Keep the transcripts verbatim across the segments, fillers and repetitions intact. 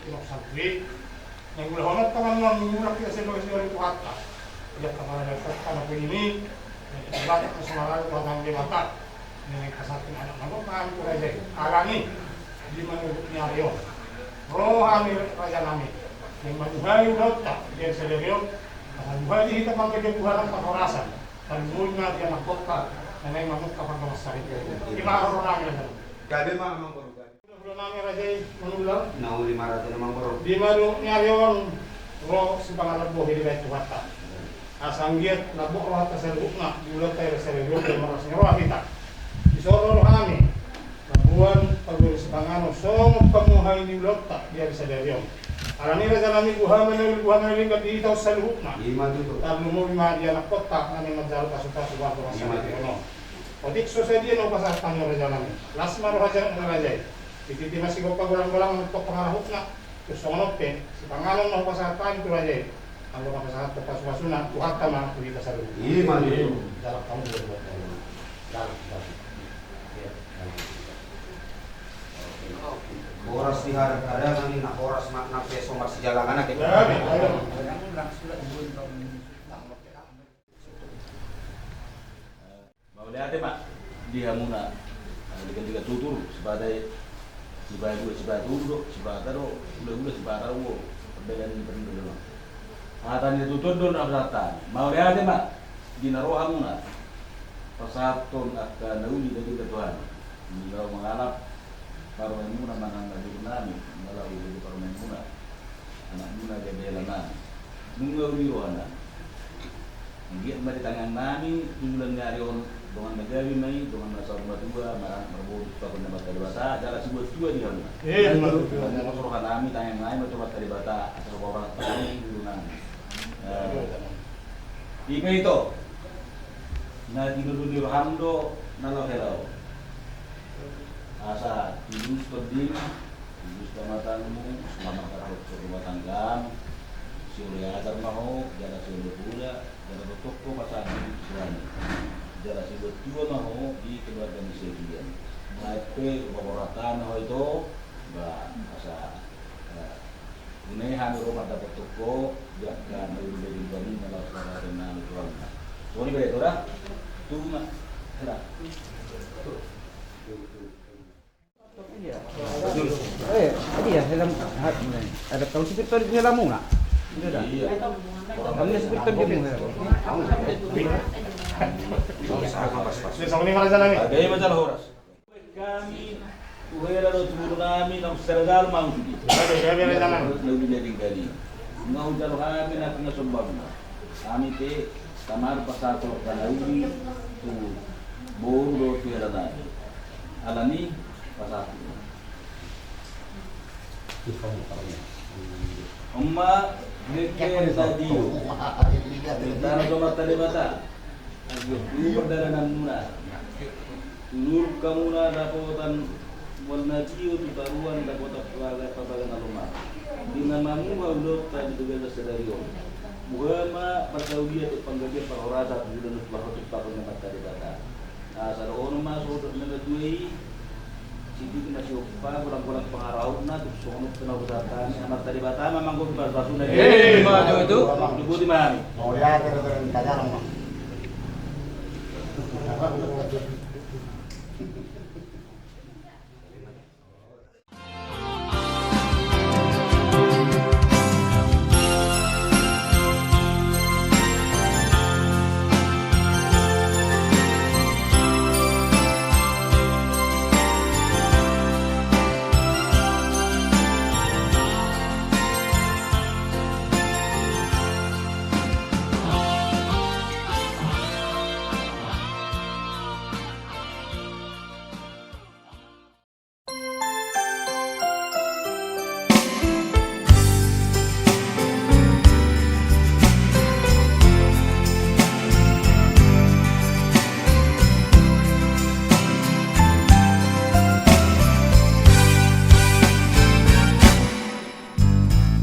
Naung salpu i, naeng ulahononta ma annon mulak hita sian bagas ni roha ni Tuhanta. Ia, kepala dari kota na pun ini, yang kita baca ke suara Tuhan yang Debata, yang kasarkan anak nanggo paham tu raja i. Alani, di manurut ni ari on. Roha ni raja nami, yang manuhai ulaonta, dia sadari on, masa muhai di hita manggabe Tuhan parhorasan, tarlumobi ma di anak kota, na naeng mamungka panggabean sari. Ima roha nami raja nami. Gabe ma amang boru gabe. Hula-hula nami raja i manulak. Na uli ma raja nami boru. Di manurut ni ari on ro sipangarambohi dibahen Tuhanta. Asa anggiat lambok rohanta saluhutna di ulaonta i sadari on, marlas ni roha hita. Dison ro roha nami mamboan paguari sipanganon songon pamuhai ni ulaonta di ari sadari on. Alani raja nami, boha ma na uli boha ma na denggan di hita on saluhutna. Ima tutu. Tarlumobi ma di anak kota na naeng manjalo pasu-pasu boha ma na denggan. Otik so sadia na hupasahat hami raja nami. Las ma roha ni raja i. Titi ma sigompa golang-golang tong pangarahutna. Tung songon on pe sipanganon na hupasahat hami tu raja i. Anggo na pasahat pasu-pasuna Tuhanta ma tu hita saluhutna. Ima tutu. Jalang hamu. Jalang, jalang. Horas di hadangan i, na horas ma na pe so marsijalangan ate. Mauliate ma di hamuna. Denggan-denggan tutur, sipata i, sipata dua, sipata tolu do, sipata do, hula-hula, sipata do. Pembelaan ni pembelaan. Hata ni tutur do na pasahat. Mauliate ma di na ro hamuna pasahathon angka na uli na denggan tu hami. Di na ro mangalap parumaenmuna manang na di nami, na laho di parumaenmuna. Anakmuna gabe hela nami. Nunga uli roha nami. Anggiat ma di tangiang nami, di bulan ni ari on, dongan na gabe ma i, dongan na saur matua, maranak marboru, tu Amanta Debata, jala sibuat tua di hamuna. Eh, ima tutu. Nunga uli roha nami, tangiang nami ma tu Amanta Debata, asa so paborhat nami, guru nami. Eh, ima ito. Na tinodol ni roham do na laho hela on. Asa tulus tondim, tulus pamatangmu, selamat dapothon rumah tanggam, sioloi ajar ma ho, jala sioloi poda, jala dohot ho pasahat di suami. Jala sibuat tua ma ho di keluarga ni sadia. Baik pe, paborhat ma ho ito, ba, asa, eh, Une hami ro mandapothon ho, di angka na uli na denggan i na laos marhatenangan tu hamuna. Songon i ma da ito da. Tunggu ma. Hela. Iya. Eh, iya, hela. Ada kau sipir tadi hela muna. Iya. Kami sipir tadi muna. Songon i ma raja nami. Ada i ma jala horas. Hami, tu hela dohot tu boru nami, na sada jala ma au sude. Na uli na denggan i. Nga hujalo hami na pinasomba muna. Hami pe, tamar pasahathon na uli, tu boru dohot tu hela nami. Alani, pasahat. Oma, dengke na dio. Dengke na so marta Debata. Anggiat tu pardalanan muna. Tulurhon hamuna dapotan mual na tio tu toruan dapotan pabaga, pabaga na lomak. Di na mamuha ulaonta di bagasan sadari on. Boha ma pardaulian dohot panggabean parhorasan di ulaon na tuaon tu panggabean ni Amanta Debata. Asa dohonon ma songon dok ni na tua i. Sitik na siompa, golang-golang pangarahutna, tung songon on pe na hupasahat hami, Amanta Debata ma manggohi pasu-pasuna. Eh, ima tutu. Tubuti ma hami. Mauliate do, tajalang ma.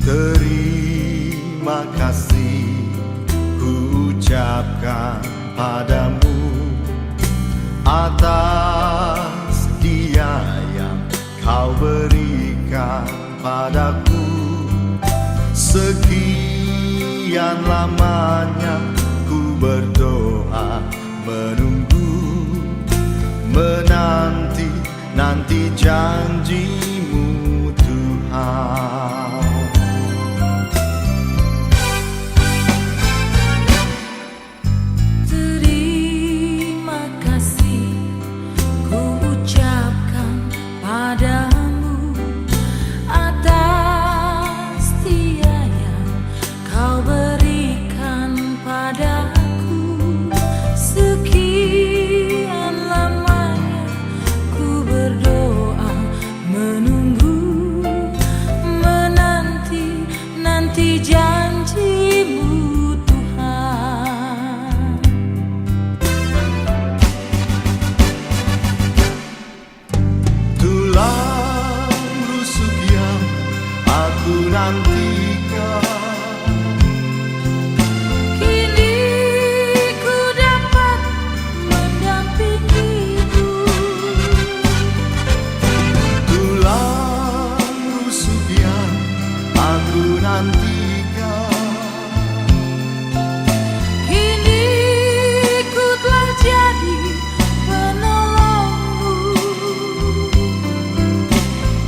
Terima kasih ku ucapkan padamu atas dia yang kau berikan padaku. Sekian lamanya ku berdoa, menunggu, menanti, nanti janji-Mu, Tuhan. Terima kasih ku ucapkan padamu atas setia yang Kau berikan padaku. Sekian lamanya ku berdoa, menunggu, menanti, nanti janji-Mu, Tuhan. Tulang rusuk yang aku nantikan, kini ku dapat mendampingimu. Tulang rusuk yang aku nantikan, kini ku telah jadi penolongmu.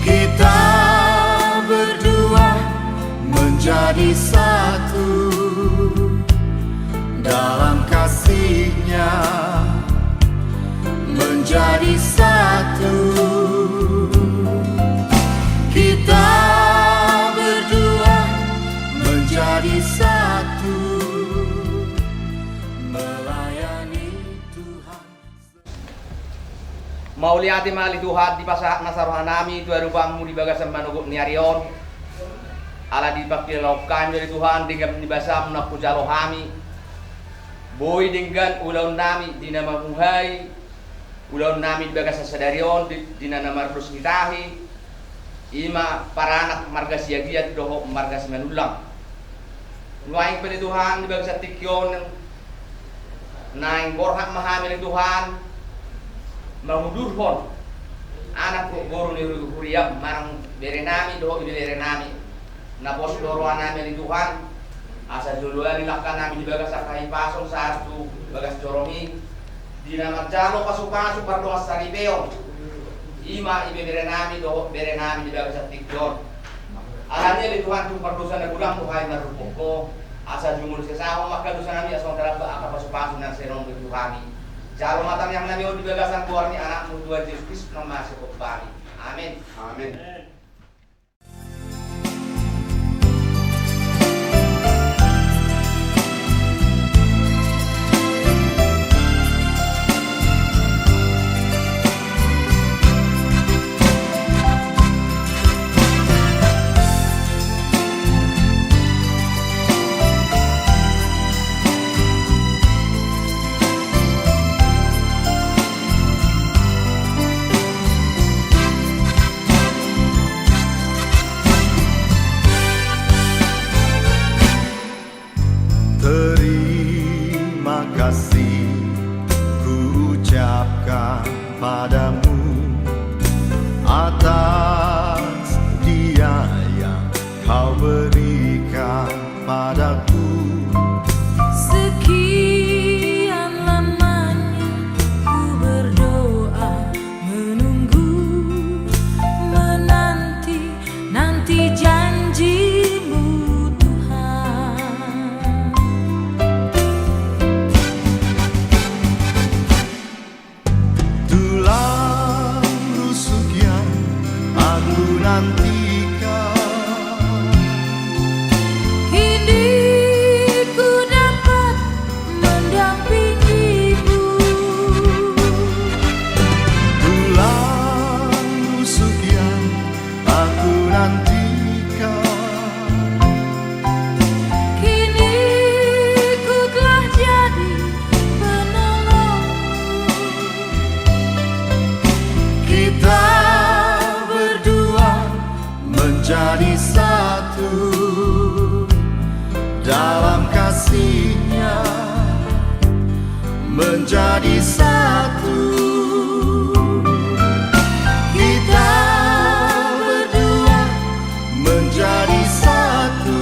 Kita berdua menjadi satu dalam kasih-Nya, menjadi satu. Kita berdua menjadi satu, melayani Tuhan. Mauliate ma ale Tuhan, dipasahat nasa rohanami tu adopanMu di bagasan manogot ni ari on. Ala dipangkilalaon hami ale Tuhan, denggan ni basaM na hujalo hami. Boi denggan ulaonnami di na mamuhai, ulaonnami di bagasan sadari on, di, di na, na mardos ni tahi, i ma paranak marga Siagian dohot marga Simanullang. Nuaeng pe ale Tuhan, di bagasan tingki on, naeng borhat ma hami ale Tuhan, mangudurhon anak dohot boru ni huriaM, manang berenami dohot ibeberenami. Na pos do rohanami ale Tuhan, asa joloan ni langkanami di bagasan hahipason sahat tu bagas joroMi, di na manjalo pasupasu pardongansaripeon, i ma ibeberenami dohot berenami di bagasan tingki on. Alani i ale Tuhan, tung pardosa na godang do hami marhobas Ho, asa jumolo sesahon ma angka dosanami, asa unang tarlambat angka pasupasu na sian Ho dohot tu hami. Jalo ma tangiangnami on di bagasan goar ni AnakMu Tuhan Jesus Kristus na mangihut hami. Amen. Amen. Terima kasih ku ucapkan padaMu atas dia yang Kau berikan padaku. Sekian lamanya ku berdoa, menunggu, menanti, nanti janji-Mu, Tuhan. Tulang rusuk yang aku nantikan, kini ku dapat mendampingimu. Tulang rusuk yang aku nantikan, kini ku telah jadi penolongmu. Kita berdua menjadi satu dalam kasih-Nya, menjadi satu. Kita berdua menjadi satu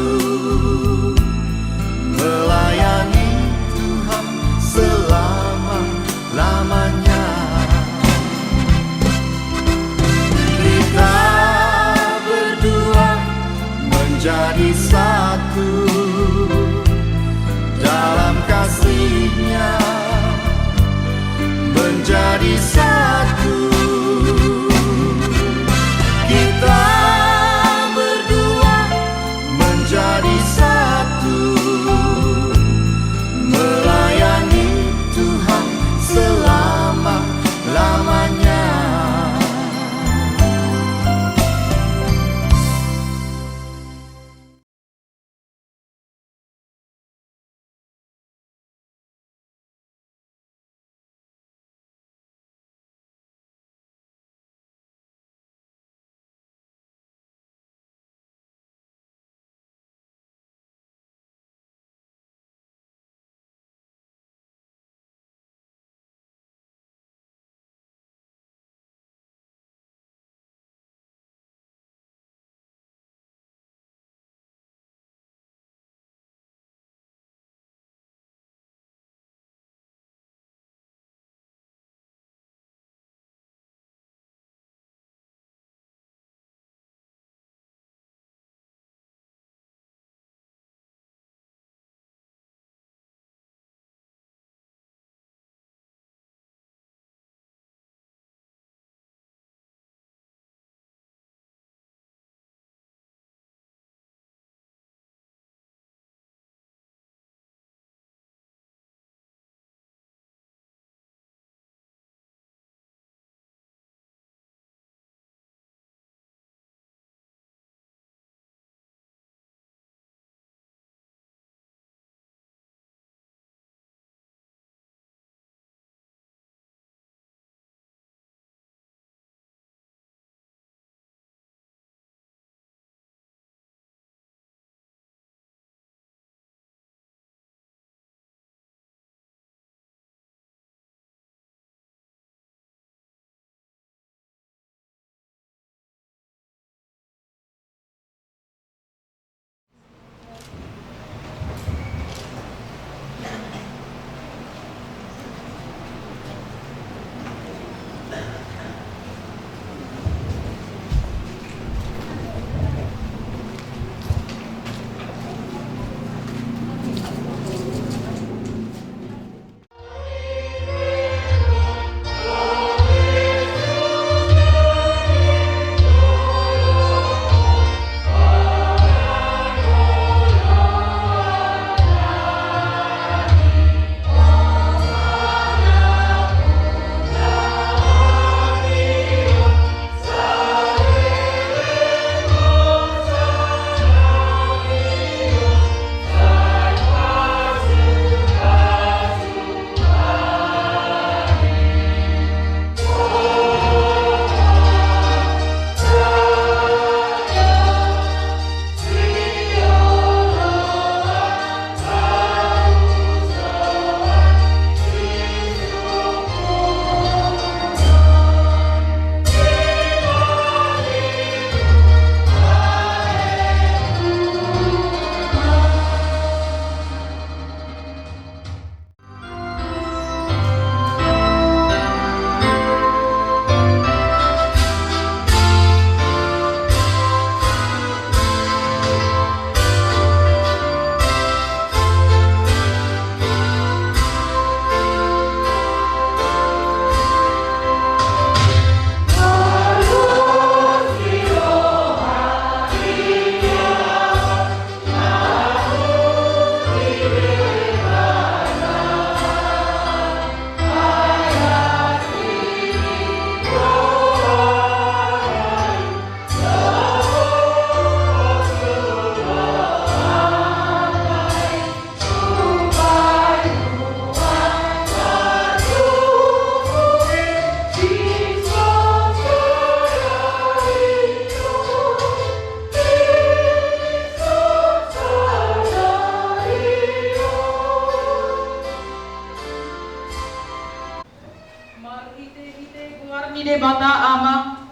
Ama,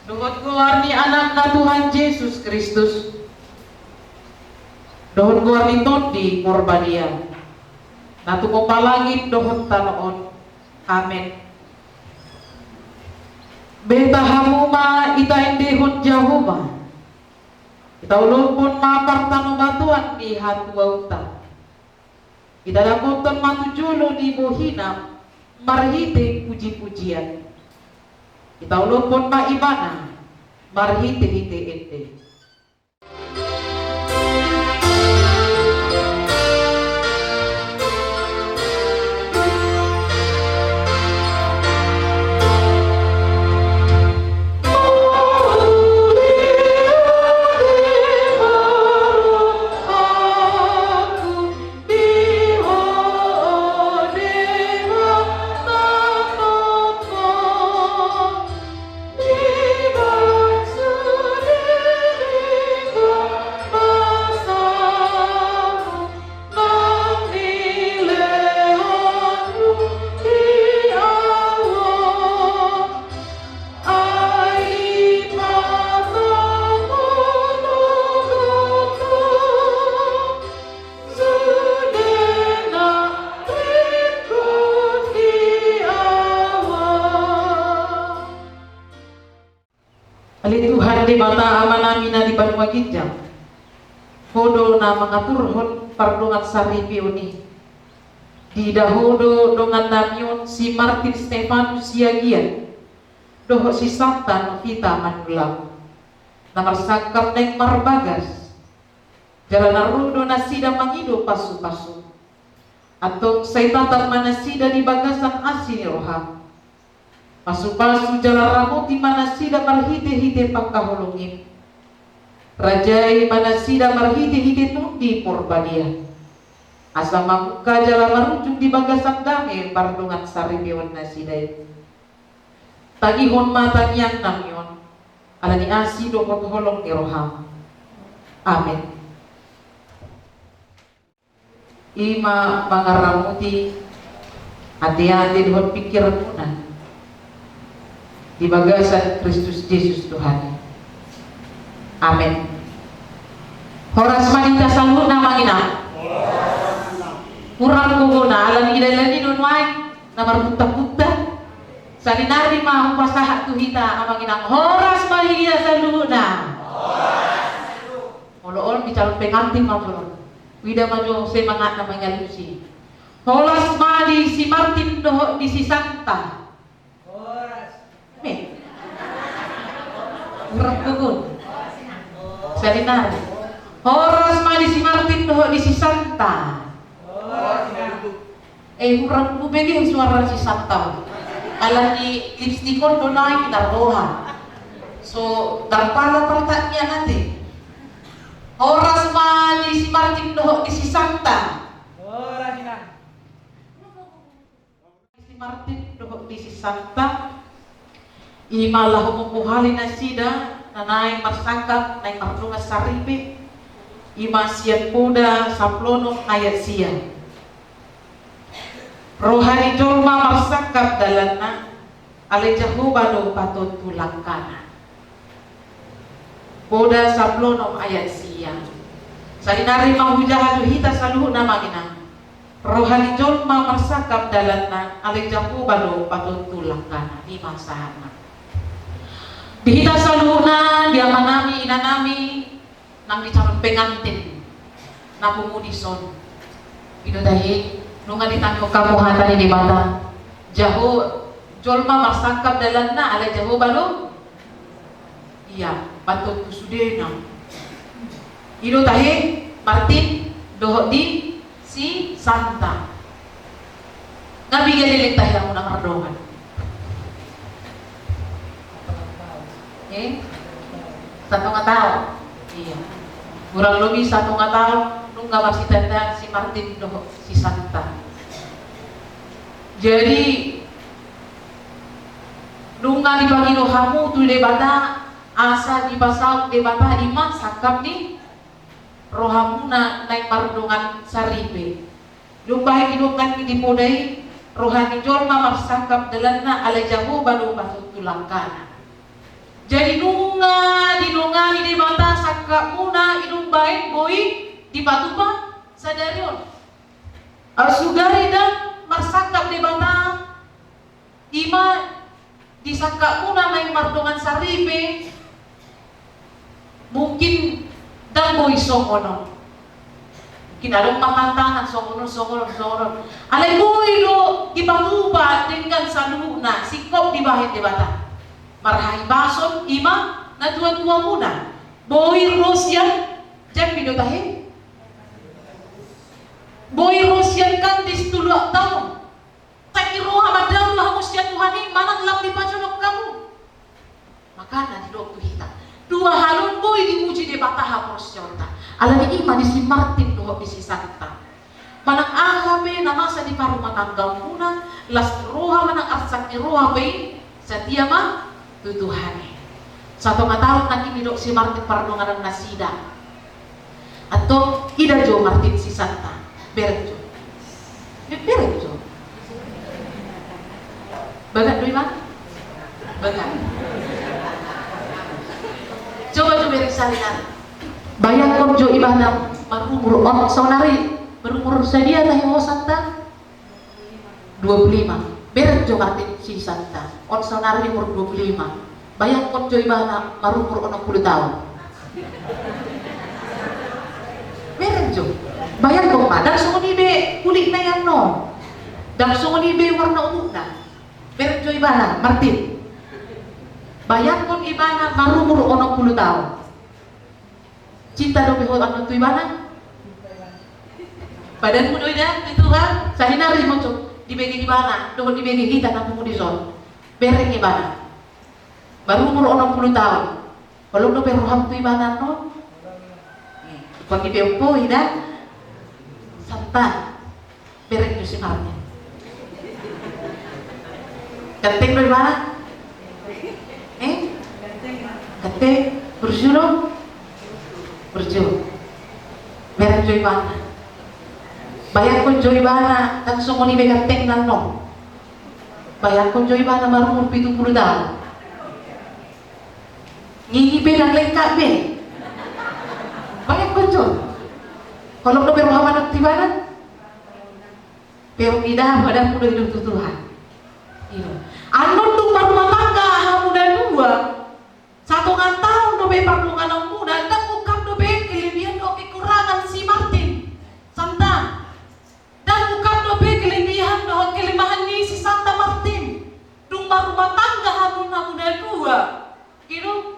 dohot goar ni Anakna Tuhan Jesus Kristus, dohot goar ni Tondi Porbadia, na tumompa langit dohot tano on. Amen. Beta hamu ma ita endehon Jahowa. Ita olophon ma partanobatoan ni hatuaonta. Ita dapothon ma tu jolo ni bohina marhite pujipujian. Ita olophon ma Ibana marhitehite ende. Ale Tuhan Debata Amanami na di banua ginjang, Ho do na mangaturhon pardongansaripeon i. Diida Ho do dongannami on si Martin Stefanus Siagian dohot si Santa Novita Manullang, na marsangkap naeng marbagas. Jala na ro do nasida mangido pasupasu. Antong sai tatap ma nasida di bagasan asi ni roham. Pasupasu jala ramoti ma nasida marhitehite pangkaholongim. Rajai ma nasida marhitehite Tondi Porbadia. Asa mamungka jala marujung di bagasan dame pardongansaripeon nasida i. Tangihon ma tangiangnami on, ala ni asi dohot holong ni roham. Amen. I ma mangaramoti ateate dohot pingkiranmuna di bagasan Kristus Jesus Tuhan. Amen. Horas ma di hita saluhutna amang inang. Hurang gogona ala ni dalan i do nuaeng na marpunta-punta. Saonari ma hupasahat tu hita amang inang. Horas ma di hita saluhutna. Molo on di calon pengantin ma jo. Huida ma jo semangatna mangalusi. Horas ma di si Martin dohot di si Santa. Horas. Me. Hurang gogo. Saonari. Horas ma di si Martin dohot di si Santa. Horas. Eh, hurang bege suara si Santa. Ala ni lipstik on do naeng na roha. So, ndang pala partangiangan i. Horas ma di si Martin dohot di si Santa. Horas, Inang. Di si Martin dohot di si Santa. I ma laho mambohali nasida na naeng marsangkap, naeng mardongan saripe. I ma sian Poda sampulu onom ayat sia. Roha ni jolma marsangkap dalanna, alai Jahowa do patontu langkana. Poda sampulu onom ayat sia. Saonari ma hujaha tu hita saluhutna amang inang. Roha ni jolma marsangkap dalanna, alai Jahowa do patontu langkana. I ma sahatna. Di hita saluhutna, di amanami, inanami, nang di calon pengantin na pungu dison. I do tahe, nunga ditangihon hamu hata ni Debata. Jaho, jolma marsangkap dalanna, alai Jahowa do. Ia, patontu sudena. I do tahe, Martin dohot di si Santa. Nga piga leleng tahe hamu na mardongan? Eh? Satonga taon. Ia. Kurang lobi satonga taon, nunga marsitandaan si Martin dohot si Santa. Jadi, nunga dipangido hamu tu Debata, asa dipasaut Debata i ma sangkap ni rohamuna naeng mardongan saripe. Dung bahen didongani di Poda i, Roha ni jolma marsangkap dalanna, alai Jahowa do patuntu langkana. Jadi nunga didongani Debata sangkapmuna, i do umbaen boi dipatupa sadari on. Sugari ndang marsangkap Debata, i ma di sangkapmuna naeng mardongan saripe, mungkin ndang boi songon on. Mungkin adong ma tantangan songon on, songon on, songon on. Alai boi do dipatupa denggan saluhutna, singkop dibahen Debata. Marhahipason i ma natuatuamuna. Boi ro sian, jambi do tahe. Boi ro sian kandis tu luat taon. Sangkap roha mandao hamu sian Tuhan i, manang lam dipajonok hamu. Makana didok tu hita, dua hal on boi diuji Debata haporseaonta. Alani i ma di si Martin dohot di si Santa. Manang aha pe na masa di parumatanggaonmuna, las ni roha manang arsak ni roha pe i, satia ma tu Tuhan i. Satonga taon nangkin didok si Martin pardonganan nasida. Antong ida jo Martin si Santa. Bereng jo. Be-, bereng jo. Bagat do ibana? Bagat. Coba jo bereng sarinari. Bayangkon jo ibana marumur on saonari. Marumur sadia tahe ho Santa? Dua puluh lima. Bereng jo Martin si Santa. On saonari umur dua puluh lima. Bayangkon jo ibana marumur onom puluh taon. Bereng jo. Bayangkon ma, ndang songon i be kulitna i annon. Ndang songon i be warna unokna. Bereng jo ibana, Martin. Bayangkon ibana marumur onom puluh taon. Cinta dope ho annon tu ibana? Badanmu do i da, tu Tuhan. Saonari mocop dibege ibana dohot dibege hita na pungu dison. Bereng ibana. Marumur onom puluh taon. Holong dope roham tu ibana annon? Panggi pe ompo i da. Santa. Bereng jo si Martin. Ganteng do ibana? Eh? Ganteng. Burju do? Burju. Bereng jo ibana. Bayangkon jo ibana, ndang songon i be gantengna annon. Bayangkon jo ibana marumur pitu puluh taon. Gigi pe ndang lengkap be. Bayangkon jo. Holong dope roham annon tu ibana? Peong i da, badanmu do i do tu Tuhan. I do. Annon dung marumah tangga hamu na dua, satonga taon dope pardongananmuna, ndang ungkap dope kelebihan dohot kekurangan si Martin. Santa. Ndang ungkap dope kelebihan dohot kelemahan ni si Santa Martin. Dung marumah tangga hamu na dua. I do.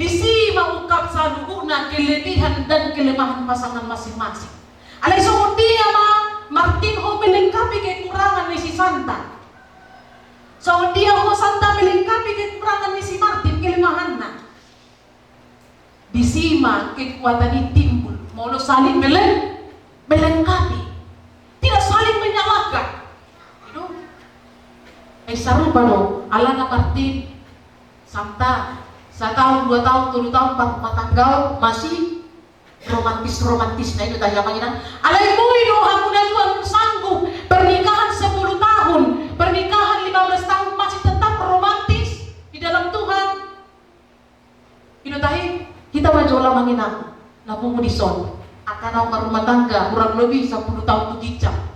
Disi ma ungkap saluhutna kelebihan dan kelemahan pasangan masing-masing. Alai songon dia ma Martin ho melengkapi kekurangan ni si Santa? Songon dia ho Santa melengkapi kekurangan ni si Martin, kelemahanna? Disi ma kekuatan i timbul, molo saling mele-, melengkapi. Tidak saling menyalahkan. I do. Eh, sarupa do, alana Martin, Santa, sataon, dua taon, tolu taon, parrumatanggaon, masih romantis-romantis, na i do tahe amang inang. Alai boi do hamu na dua sanggup pernikahan sepuluh tahun, pernikahan lima belas tahun masih tetap romantis di dalam Tuhan? I do tahe, hita ma jolo amang inang na pungu dison, angka naung marrumah tangga hurang lobi sampulu taon tu ginjang.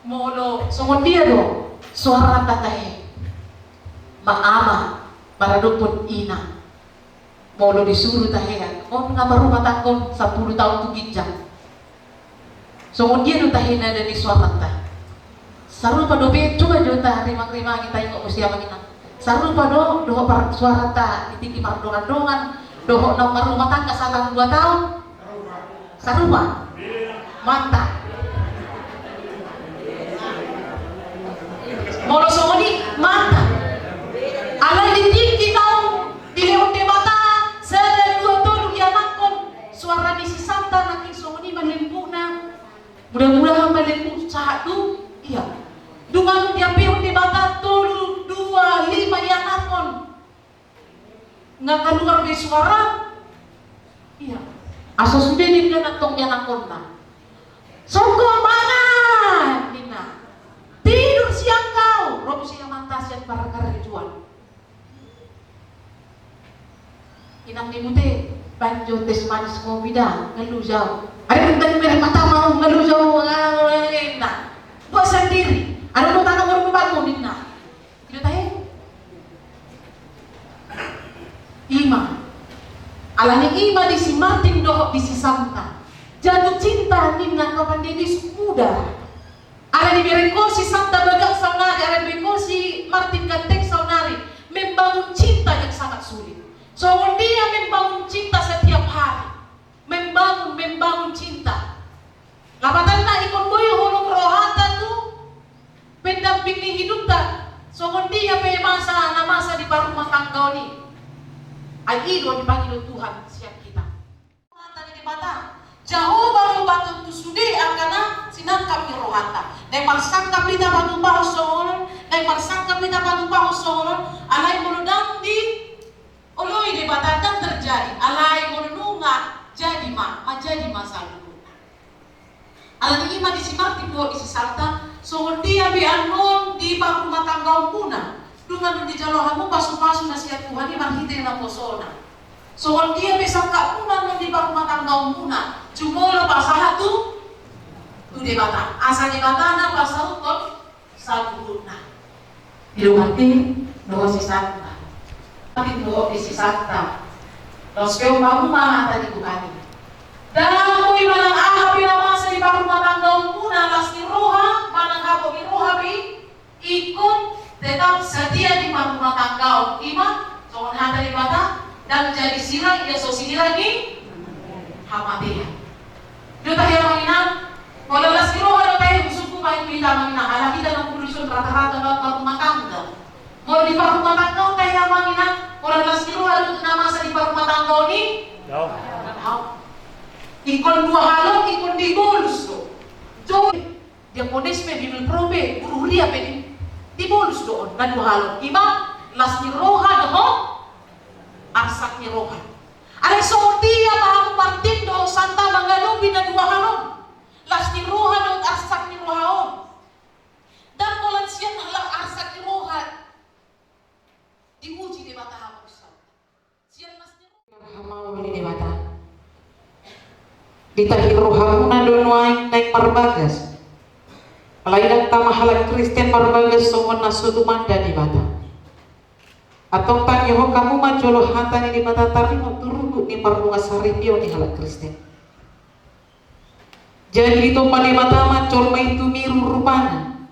Molo songon dia do soaranta tahe, ma ama maradophon ina, molo disuru tahe, on na marrumah tangga on sampulu taon tu ginjang. Songon dia do tahe nada ni soaranta? Sarupa dope, coba jo tarimang-rimangi, taingot muse amang inang. Sarupa do dohot par-, soaranta di tingki mardongan-dongan dohot naung marrumah tangga sataon dua taon? Sarupa? Mantap. Molo songon i, mantap. Alai di tingki naung dilehon Debata sada dua tolu ianakhon, soara ni si Santa nangkin songon i ma lembutna. Mudah-mudahan ma lembut sahat tu ia. Dung adong diampehon Debata tolu dua lima ianakhon, nga kaluar be soara. Ia. Asa sude ninna antong ianakhonna, "Songko mangan," ninna. Inang ni mute, banjo teh manis kopi da, ngeluh jau. Ada yang tadi merah mata mau, ngeluh jau, ngeluh, ngeluh, ngeluh. Buat sendiri. Ada mau tanam baru bangun, Inang. Ido tahe? Ima. Alani ima di si Martin dohot di si Santa. Jatuh cinta ninna kapan dia di muda. Alani berengko si Santa bagak saunari, alani berengko si Martin ganteng saunari. Membangun cinta yang sangat sulit. Songon dia membangun cinta setiap hari. Membangun, membangun cinta. Lapatanna ingkon boi holong rohanta tu pendamping ni hidupta. Songon dia pe masa na masa di parrumatanggaon i. Ai i do dipangido Tuhan sian hita. Hata ni Debata, Jahowa do baton tu sude angka na sinangkap ni rohanta. Naeng marsangkap hita patupahon songon on, naeng marsangkap hita patupahon songon on, alai molo ndang di oloi Debata ndang terjadi, alai molo nunga jadi ma, manjadi ma saluhutna. Alani ima di si Martin dohot di si Santa, songon dia pe annon di parrumatanggaonmuna, dung annon dijalo hamu pasupasu na sian Tuhan i marhite naposona. Songon dia pe sangkapmuna annon di parrumatanggaonmuna, jumolo pasahat tu, tu Debata. Asa Debata na pasauthon saluhutna. Ido Martin dohot si Santa. Martin dohot di si Santa. Laos pe on ma hata ni Tuhan i. Ndang boi manang aha pe na masa di parrumatanggaonmuna, las ni roha manang habot ni roha pe i, ingkon tetap satia di parrumatanggaon. Ima songon hata ni Debata, ndang jadi sirang ia so sirang i hamatean. Ido tahe amang inang, molo las ni roha do tahe husungkun ma i tu hita amang inang, ala hita na uli son rata-rata na parrumatangga. Molo di parrumatanggaon tahe amang inang, molo las ni roha do na masa di parrumatanggaon i. Ingkon dua halak ingkon dibolus do. Jadi diakones pe, bibelvrouw pe, guru huria pe di, dibolus do on na dua halak. Ima las ni roha dohot arsak ni roha. Alai songon dia ma hamu Martin dohot Santa mangadopi na dua hal on, las ni roha dohot arsak ni roha on. Ndang holan sian las arsak ni roha diuji Debata hamu Santa. Sian las ni roha. Hamaol ni Debata. Ditahi rohamuna do nuaeng naeng marbagas. Alai ndang tama halak Kristen marbagas songon na so tumanda Debata. Antong tangihon hamu ma jolo hata ni Debata taringot tu ruhut ni parnunga saripeon ni halak Kristen. Jadi ditompa Debata ma jolma i tumiru rupana.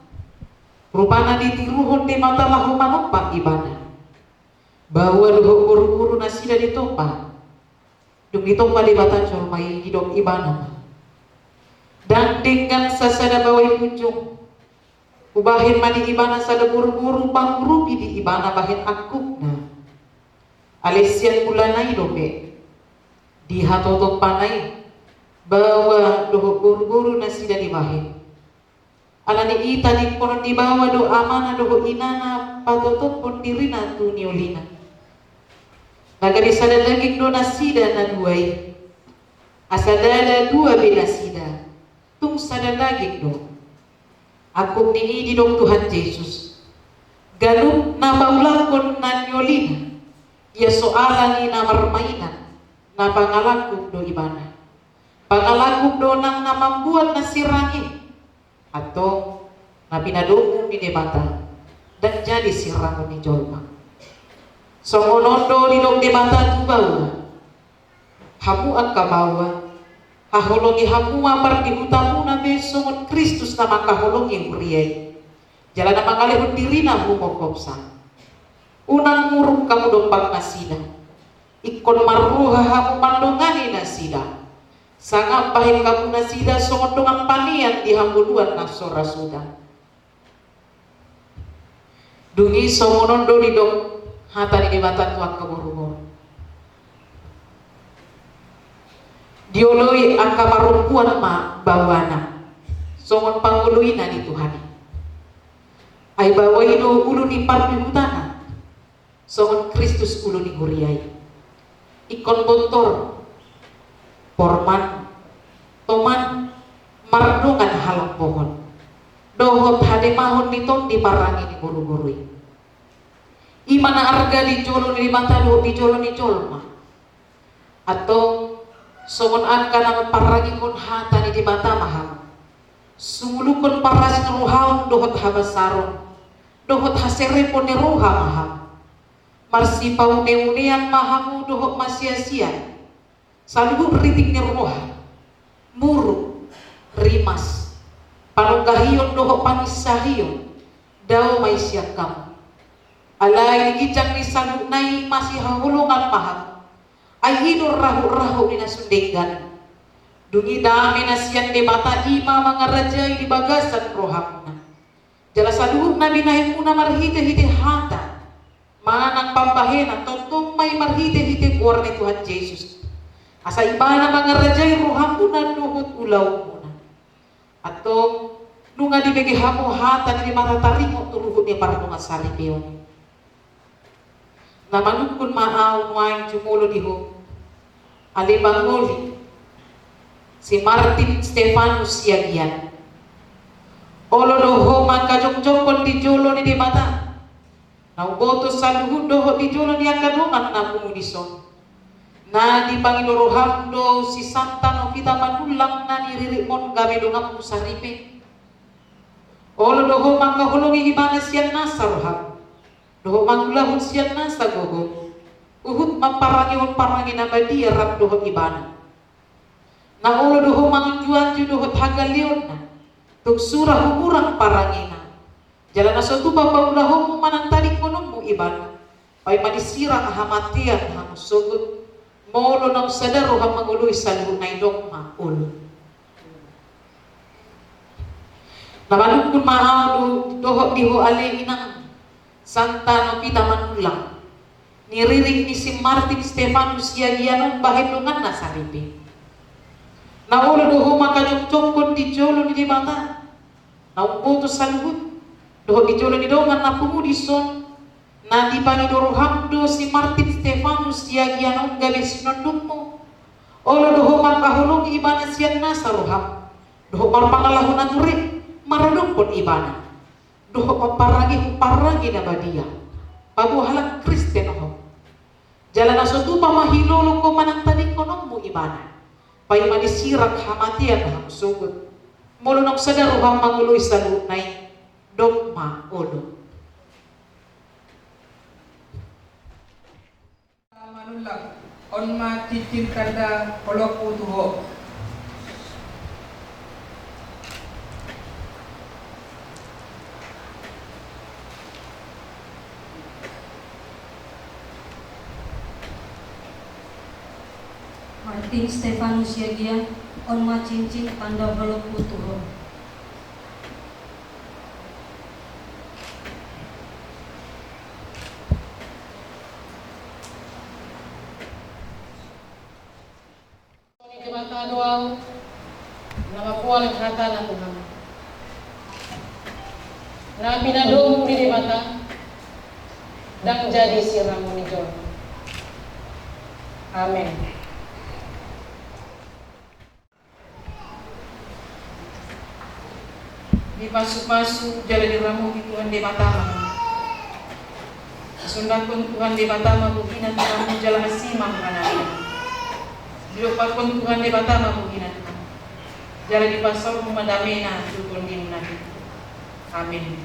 Rupana ditiruhon Debata laho manompa ibana. Baoa dohot boruboru nasida ditompa. Dung ditompa Debata jolma i, didok ibana ma: Ndang denggan sasada baoa i punjung. Hubahen ma di ibana sada boruboru pangurupi di ibana bahen angkupna. Alai sian mulana i dope, di hatotompana i, baoa dohot boruboru nasida dibahen. Alani i tadingkonon ni baoa do amana dohot inana patotophon dirina tu niolina. Na gabe sada daging do nasida na dua i. Asa ndada dua be nasida, tung sada daging do. Angkup ni i didok Tuhan Jesus: Ganup na paulakhon na niolina, ia so ala ni na marmainan, na pangalangkup do ibana. Pangalangkup do nang na mambuat na sirang i. Antong na pinadomu ni Debata ndang jadi sirangon ni jolma. Songon on do didok Debata tu baoa: Hamu angka baoa, haholongi hamu ma pardihutamuna be songon Kristus na mangkaholongi huria i, jala na mangalehon dirina humophopsa. Unang muruk hamu dompak nasida. Ingkon marroha hamu mandongani nasida. Sangap bahen hamu nasida songon dongan panean di hangoluan na so ra suda. Dung i songon on do didok hata ni Debata tu angka boruboru: Dioloi angka parompuan ma baoana songon pangoloina ni Tuhan i. Ai baoa i do ulu ni pardihutana, songon Kristus ulu ni huria i. Ingkon bontor, porman, toman, mardongan halangkohon dohot hademahon ni tondi parrange ni boruboru i. I ma na arga di jolo ni Debata dohot di jolo ni jolma. Antong songon angka na mamparangehon hata ni Debata ma hamu, sunguluhon parasi ni roham dohot habasaron dohot haserepon ni roha ma hamu. Marsipauneaunean ma hamu dohot masiasian saluhut riting ni roha, muruk, rimas, panunggahion dohot panginsahion, dao ma i sian hamu. Alai di ginjang ni saluhutna i masihaholongan ma hamu. Ai i do rahut-rahut ni na sun denggan. Dung i dame na sian Debata i ma mangarajai di bagasan rohamuna. Jala saluhut na binahenmuna marhitehite hata manang pambahenan, tongtong ma i marhitehite goar ni Tuhan Jesus, asa Ibana mangarajai rohamuna dohot ulaonmuna. Antong nunga dibege hamu hata ni Debata taringot tu ruhut ni pardongansaripeon. Na manungkun ma ahu nuaeng jumolo di ho, ale pangoli, si Martin Stefanus Siagian. Olo do ho mangkajongjongkon di jolo ni Debata. Na umboto saluhut dohot di jolo ni angka dongan na pungu dison. Na dipangido roham do si Santa Novita Manullang na niriritmon gabe donganmu saripe. Olo do ho mangkaholongi ibana sian nasa roham dohot mangulahon sian nasa gogo, huhut mamparangehon parange na badia rap dohot ibana. Na olo do ho manganjuanju dohot hagaleonna, tung sura humurang parangena. Jala na so tupa paulahonmu manang tadingkononmu ibana, paima disirang hamatean hamu sogot, molo naung sada roham mangoloi saluhutna i, dok ma olo. Na manungkun ma ahu do-, dohot di ho ale inang Santa Novita Manullang, niririt ni si Martin Stefanus Siagian on bahen donganna saripe. Na olo do ho mangkajongjongkon di jolo ni Debata na umboto saluhut, dohot di jolo ni dongan na pungu dison, na dipangido roham do si Martin Stefanus Siagian on gabe sinondukmu. Olo do ho mangkaholongi ibana sian nasa roham dohot marpangalaho na ture maradophon ibana, dohot mamparangehon parange na badia, paboa halak Kristen ho. Jala na so tupa ma hilolong ho manang tadingkononmu ibana, paima disirang hamatean hamu sogot, molo naung sada roham mangoloi saluhutna i, dok ma olo. Manullang, on ma cincin tanda holongku tu ho. Martin Stefanus Siagian, on ma cincin tanda holongku tu ho. Debata do ahu, na mamboan hatana tu hamu. Na pinadomu ni Debata, ndang jadi siramu ni jolma. Amen. Dipasupasu jala diramoti Tuhan Debata ma hamu. Disondangkon Tuhan Debata ma bohina tu hamu jala asi ma rohana. Didompakkon Tuhan Debata ma bohina tu hamu jala dipasaorhon ma damena tu tondimuna. Amen.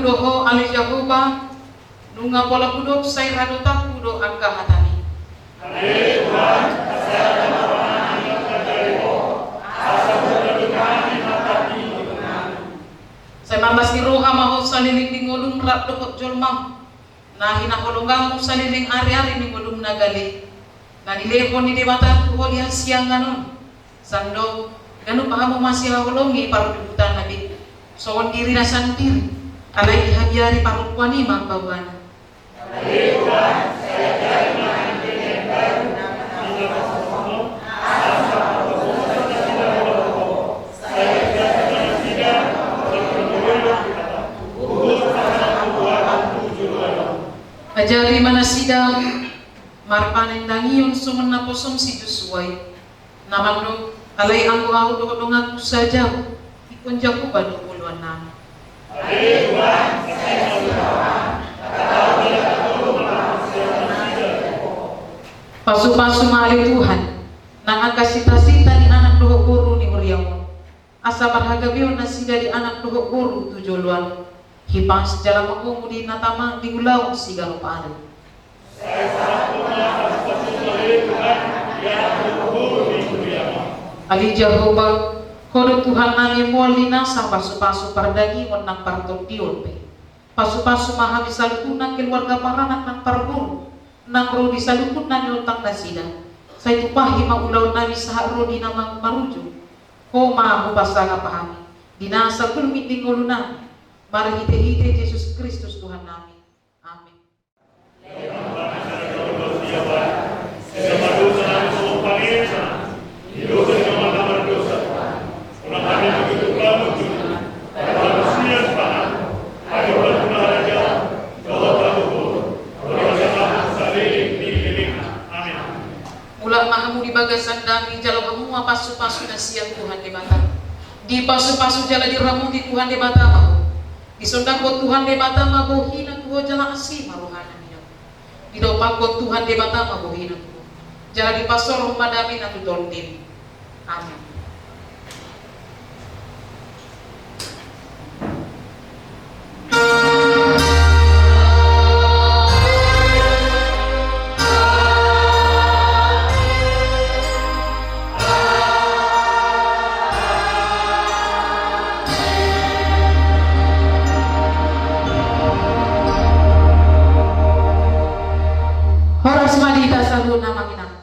Ho ale Jahowa, nunga pola hudok sai ra dotanku do angka hatami. Ale Tuhan, sai ra dotanku do angka hatami. Sai mambas ni roha ma ho saleleng ni ngolum rap dohot jolmam, na hinaholonganmu saleleng ariari ni ngolum na gale, na nilehon ni Debata tu ho di hasiangan on. Sandok ganup hamu masihaholongi parbubutanna be songon dirina sandiri, alai dihabiari parompuan i ma baoana. Ajari ma nasida marpanendangion songon naposom si Josua i, na mandok: Alai anggo ahu dohot donganku saja, ingkon Jahowa do oloannami. Pasupasu ma ale Tuhan nang angka sitasita ni anak dohot boru ni huriam on, asa marhagabeon nasida di anak dohot boru tu joloan, hipas jala mangomo di na tama di ulaon siganup ari. Ale Jahowa, ho do Tuhannami mual ni nasa pasupasu pardagingon nang partondion pe. Pasupasu ma hami saluhutna keluarga paranak nang parboru, nang ro di saluhutna ni ontang nasida. Sai tumpahi ma ulaonnami sahat ro di na ma-, marujung. Ho ma hupasangap hami di nasa gulmit ni ngolunami, marhitehite Jesus Kristus Tuhannami. Amen. Mulak ma hamu di bagasan dame, jalo hamu ma pasupasu na sian Tuhan Debata. Dipasupasu jala diramoti Tuhan Debata ma ho. Disondangkon Tuhan Debata ma bohina tu ho jala asi ma rohana di ho. Didompakkon Tuhan Debata ma bohina tu ho, jala dipasorong ma damena tu tondimi. Amen. Horas ma di hita saluhutna, amang inang.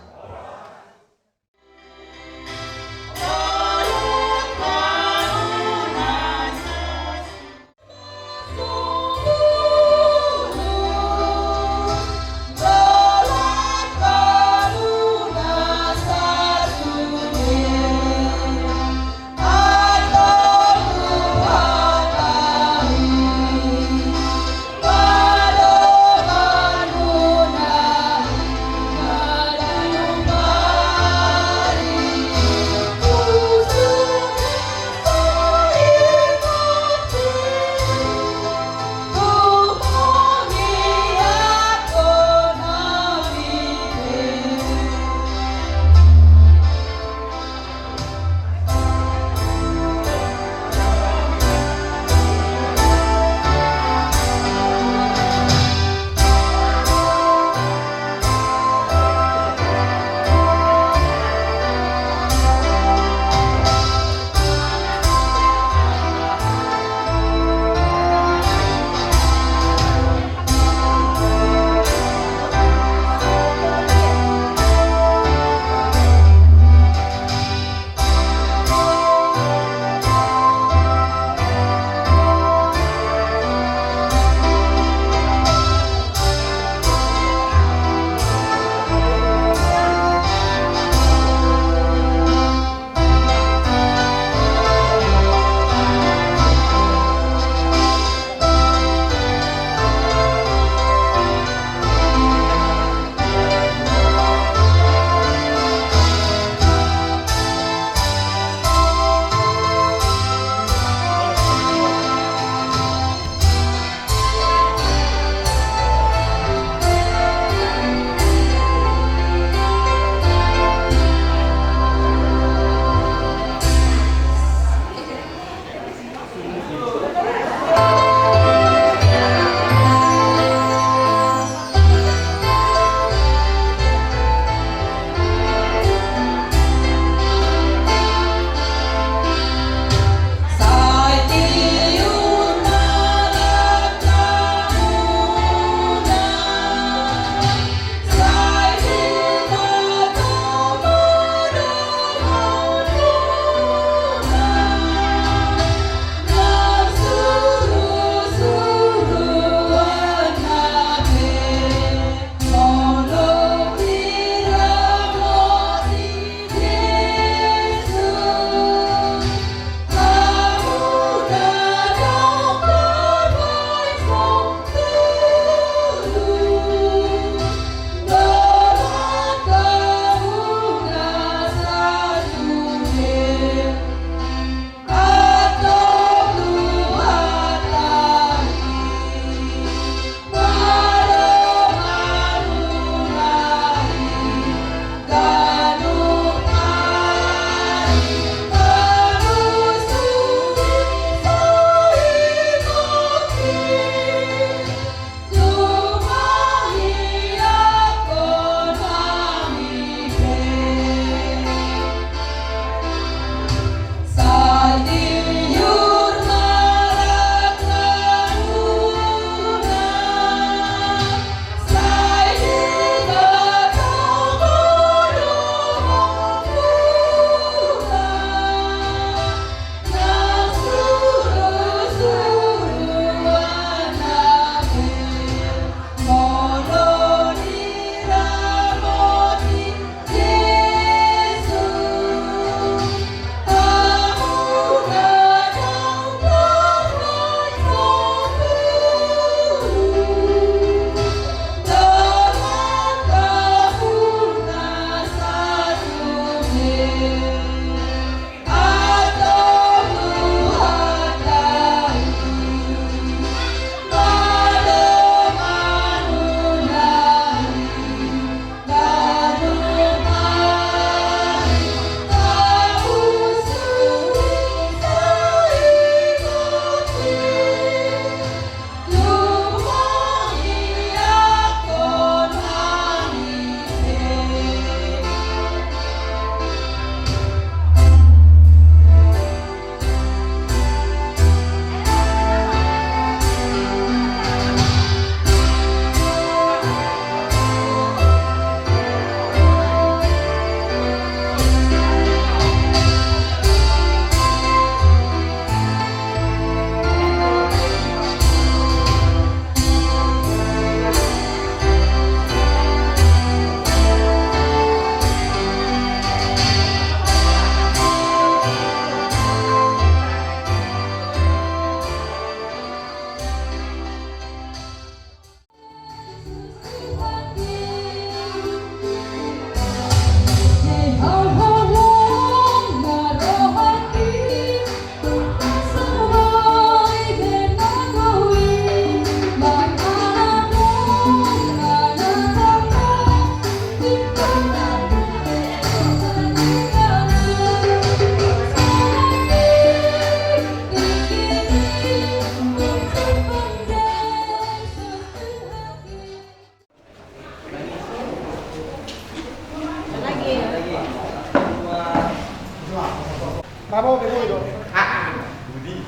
Apa, Bebo, itu? Ah, Budi.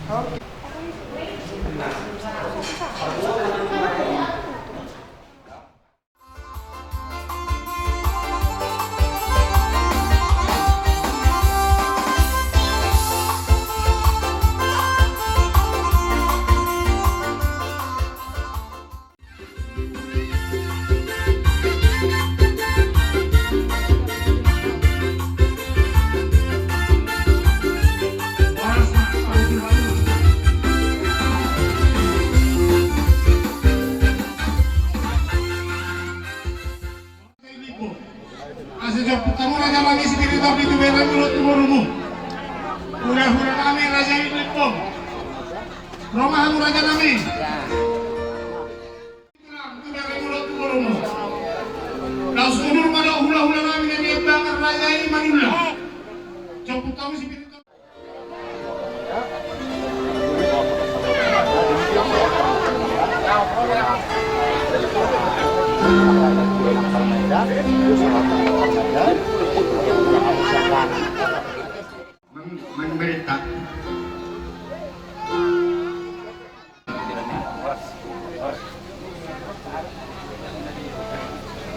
Oke. Asa jompunta hamu raja nami, sipir ni tor ni tuberang, mulut tu borumu. Hulahula nami raja i, Limbong. Ro ma hamu raja nami. Tuberang, mulut tu borumu. Laos mundur ma dohot hulahula nami na niambangan raja i manulak. Jompunta hamu sipir ni tor. Mem-, memberita.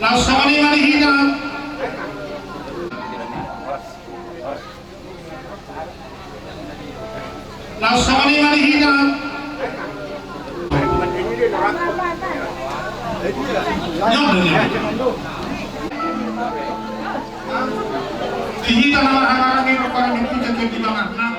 Laos songon i ma di hita. Laos songon i ma di hita. Di hita na marhahamaranggi, rupana mimputa ke di bangah.